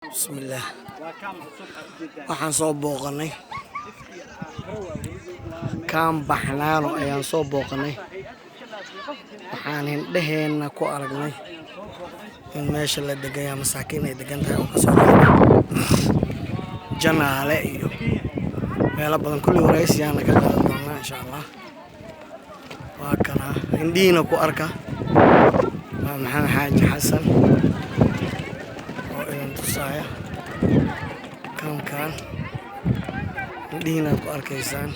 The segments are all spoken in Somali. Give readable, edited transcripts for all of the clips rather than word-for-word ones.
Bismillaah, waxaan soo booqanay Kaam Baxnaano ayaan soo booqanay. Waxaan indhaheenna ku aragnay in meesha la degan yahay, masaakiin ay degan tahay oo kasoo qaada Janaale iyo meelo badan. Kulli waraysiyaana ka qaadan doonaa, insha Allah. Waa kana, indhihiina ku arka. Waa Maxamed Xaaji Xasan oo idin tusaaya kaamkan, indhihiinaad ku arkaysaan.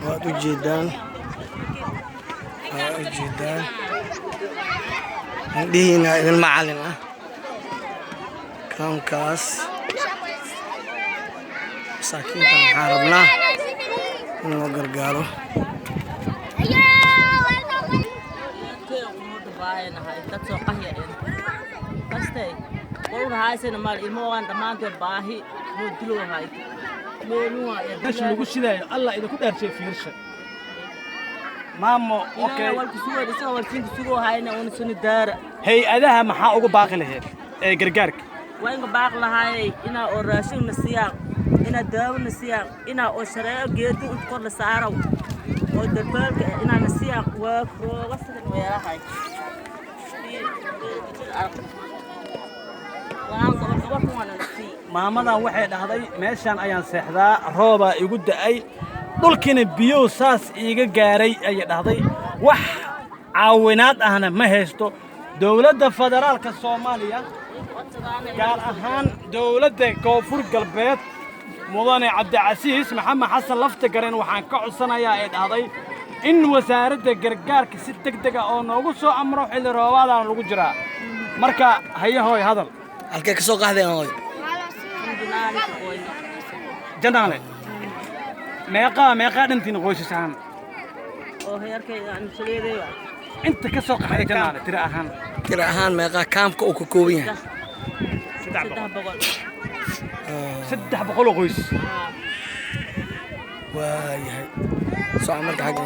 Waad u jeedaan, waad u jeedaan, indhihiina idin macalin ah. Kaamkaas masaakiinta waxaan rabnaa in loo gargaaro. Dad soo qahya kastay waluna haysana mal ilmohan dhammaantood baahi noo diloo hayto. Meesha lagu shidaayo, Allah idinku dhaarshay, fiirsha, maamo. Okay. Walkiinka sugoo hayna una suni daara. Hay-adaha maxaa ugu baaqi lahayd ee gargaarka? Waa inka baaq lahaayay inaa oo raashin na siiyaan, inaa daawo na siiyaan, inaa oo shareeco geedo inta kor la saaraw oo darbaalka inaa na siiyaan. Waa rooga sidan weelahay waan gobol gobol kuwana na sii. Maamadan waxay dhahday, meeshaan ayaan seexdaa, roobaa igu da'ay, dhulkiina biyow saas iiga gaaray ayay dhahday. Wax caawinaad ahna ma haysto. Dowladda federaalka Soomaaliya, gaar ahaan dowladda Koonfur Galbeed, mudane Cabdicasiis Maxamed Xasan Laftagareen, waxaan ka codsanayaa, ay dhahday, in wasaaradda gargaarka si deg deg ah oo noogu soo amro. Xilli roobaadaan lagu jiraa. Marka hayahoy, hadal. Halkee ka soo qaxdeen, hooy? Janaale. Meeqaa dhantiin qoysas ahaan? Oo heerkayga aan shaleeday. Inta ka soo qaxday Janaale tiro ahaan? Tira ahaan meeqaa kaamka uu ka kooban yahay? Saddex 300 boqol. Boqol. 300 oo qoys. Waayahay, soco marka xagga.